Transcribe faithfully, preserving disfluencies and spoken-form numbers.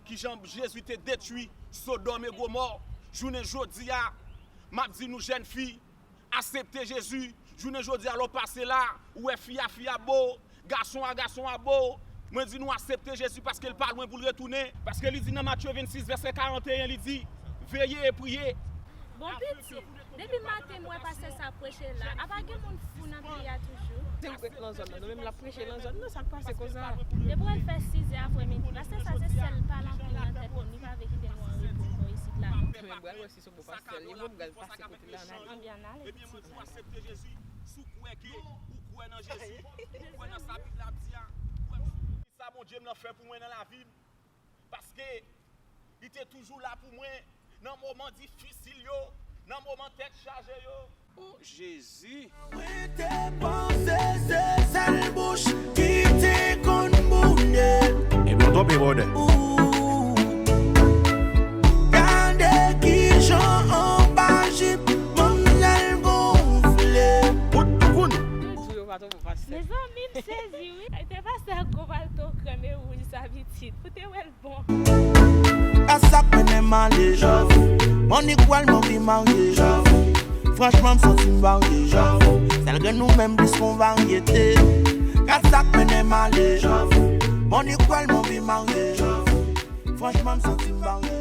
Kijan Jezi te detwi Sodòm e Gomò. Jounen jodi a, m ap di nou, jèn fi, aksepte Jezi. Jounen jodi a, lè w pase la, ou wè fi a, fi a bo, gason a, gason a bo. Mwen di nou, aksepte Jezi, paske l pa lwen pou l retounen. Paske li di nan Matye vennsis, vèsè karanteyen, li di, veye e priye. Bon, pitit, depi maten m wè pastè sa ap preche la, apa gen moun fou nan peyi a toujou? Se ou k ret nan zòn nan, nou menm l ap preche nan zòn nan, sa k pase konsa? Depi w al fè sizè aprèmidi, pastè sa se sèl pale anpil nan tèt moun, li pa vle kite nou an repo ankò isit la, non. Men bral wè si se bon pastè li, bon, bral pase kote la, n ale. Ebyen, mwen di w, aksepte Jezi. Si w kwè ke ou kwè nan Jezi, ou kwè nan sa Bib la ap di a, ou kwè nan sa Bondye m nan fè pou mwen nan lavi m. Paske li te toujou la pou mwen nan moman difisil yo, nan moman tèt chaje yo. O Jezi! Mwen te panse se sèl bouch ki te konn boule. Ebyen, w twonpe, brother. Ooh, gade kijan anba jip manmzèl gonfle. Bout douboun. Di yo pa twonpe w, pastè. Mezanmi, m sezi, wi. Te pastè ak gwo palto krèm e wouj sa, pitit. Ou te wè l bon. Gad sa k mennen m ale. Monique wè l, m anvi marye. Franchman, m santi m varye. Sèl grenn nou menm plis kon varyete. Gad sa k mennen m ale. Monique wè l, m anvi marye. Franchman, m santi m varye.